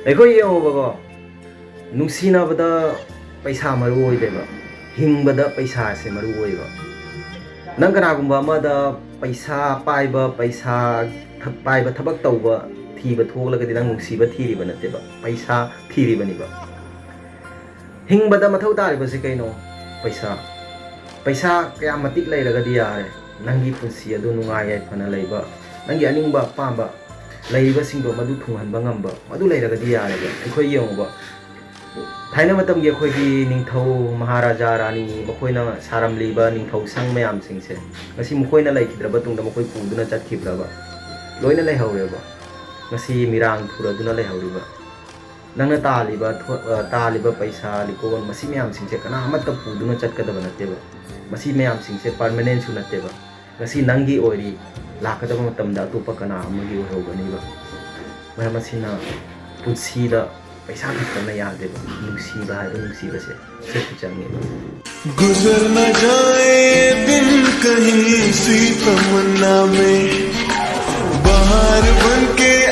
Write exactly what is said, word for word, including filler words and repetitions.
ꯑꯩꯈꯣꯏ ꯌꯦꯡꯉꯣꯕꯀꯣ, ꯅꯨꯡꯁꯤꯅꯕꯗ ꯄꯩꯁꯥ ꯃꯔꯨ ꯑꯣꯏꯗꯦꯕ, ꯍꯤꯡꯕꯗ ꯄꯩꯁꯥꯁꯦ ꯃꯔꯨ ꯑꯣꯏꯕ꯫ ꯅꯪ ꯀꯅꯥꯒꯨꯝꯕ ꯑꯃꯗ ꯄꯩꯁꯥ ꯄꯥꯏꯕ, ꯄꯩꯁꯥ ꯊ- ꯄꯥꯏꯕ, ꯊꯕꯛ ꯇꯧꯕ ꯊꯤꯕ ꯊꯣꯛꯂꯒꯗꯤ ꯅꯪ ꯅꯨꯡꯁꯤꯕ ꯊꯤꯔꯤꯕ ꯅꯠꯇꯦꯕ, ꯄꯩꯁꯥ ꯊꯤꯔꯤꯕꯅꯦꯕ꯫ ꯍꯤꯡꯕꯗ ꯃꯊꯧ ꯇꯥꯔꯤꯕꯁꯦ ꯀꯩꯅꯣ? ꯄꯩꯁꯥ꯫ ꯄꯩꯁꯥ ꯀꯌꯥ ꯃꯇꯤꯛ ꯂꯩꯔꯒꯗꯤ ꯌꯥꯔꯦ, ꯅꯪꯒꯤ ꯄꯨꯟꯁꯤ ꯑꯗꯨ ꯅꯨꯡꯉꯥꯏ ꯌꯥꯏꯐꯅ ꯂꯩꯕ, ꯅꯪꯒꯤ ꯑꯅꯤꯡꯕ ꯑꯄꯥꯝꯕ ꯂꯩꯔꯤꯕꯁꯤꯡꯗꯣ ꯃꯗꯨ ꯊꯨꯡꯍꯟꯕ ꯉꯝꯕ, ꯃꯗꯨ ꯂꯩꯔꯒꯗꯤ ꯌꯥꯔꯦꯕ꯫ ꯑꯩꯈꯣꯏ ꯌꯦꯡꯉꯨꯕ, ꯊꯥꯏꯅ ꯃꯇꯝꯒꯤ ꯑꯩꯈꯣꯏꯒꯤ ꯅꯤꯡꯊꯧ, ꯃꯍꯥꯔꯥꯖꯥ, ꯔꯥꯅꯤ, ꯃꯈꯣꯏꯅ ꯁꯥꯔꯝꯂꯤꯕ ꯅꯤꯡꯊꯧ ꯁꯪ ꯃꯌꯥꯝꯁꯤꯡꯁꯦ, ꯉꯁꯤ ꯃꯈꯣꯏꯅ ꯂꯩꯈꯤꯗ꯭ꯔꯕ ꯇꯨꯡꯗ ꯃꯈꯣꯏ ꯄꯨꯗꯨꯅ ꯆꯠꯈꯤꯕ꯭ꯔꯕ? ꯂꯣꯏꯅ ꯂꯩꯍꯧꯔꯦꯕ꯫ ꯉꯁꯤ ꯃꯤꯔꯥꯡ ꯊꯨꯔꯗꯨꯅ ꯂꯩꯍꯧꯔꯤꯕ, ꯅꯪꯅ ꯇꯥꯜꯂꯤꯕ ꯊꯣ- ꯑ, ꯇꯥꯜꯂꯤꯕ ꯄꯩꯁꯥ, ꯂꯤꯀꯣꯟ, ꯃꯁꯤ ꯃꯌꯥꯝꯁꯤꯡꯁꯦ ꯀꯅꯥ ꯑꯃꯠꯇ ꯄꯨꯗꯨꯅ ꯆꯠꯀꯗꯕ ꯅꯠꯇꯦꯕ꯫ ꯃꯁꯤ ꯃꯌꯥꯝꯁꯤꯡꯁꯦ ꯄꯔꯃꯅꯦꯟꯁꯨ ꯅꯠꯇꯦꯕ꯫ ꯉꯁꯤ ꯅꯪꯒꯤ ꯑꯣꯏꯔꯤ, ꯂꯥꯛꯀꯗꯕ ꯃꯇꯝꯗ ꯑꯇꯣꯞꯄ ꯀꯅꯥ ꯑꯃꯒꯤ ꯑꯣꯏꯍꯧꯒꯅꯤꯕ꯫ ꯃꯔꯝ ꯑꯁꯤꯅ ꯄꯨꯟꯁꯤꯗ ꯄꯩꯁꯥ ꯈꯛꯇꯅ ꯌꯥꯗꯦꯕ, ꯅꯨꯡꯁꯤꯕ ꯍꯥꯏꯕ ꯅꯨꯡꯁꯤꯕꯁꯦ ꯁꯤꯁꯨ ꯆꯪꯉꯦꯕ꯫ गुजर न जाए दिन कहीं सी तमन्ना में, बहार बन के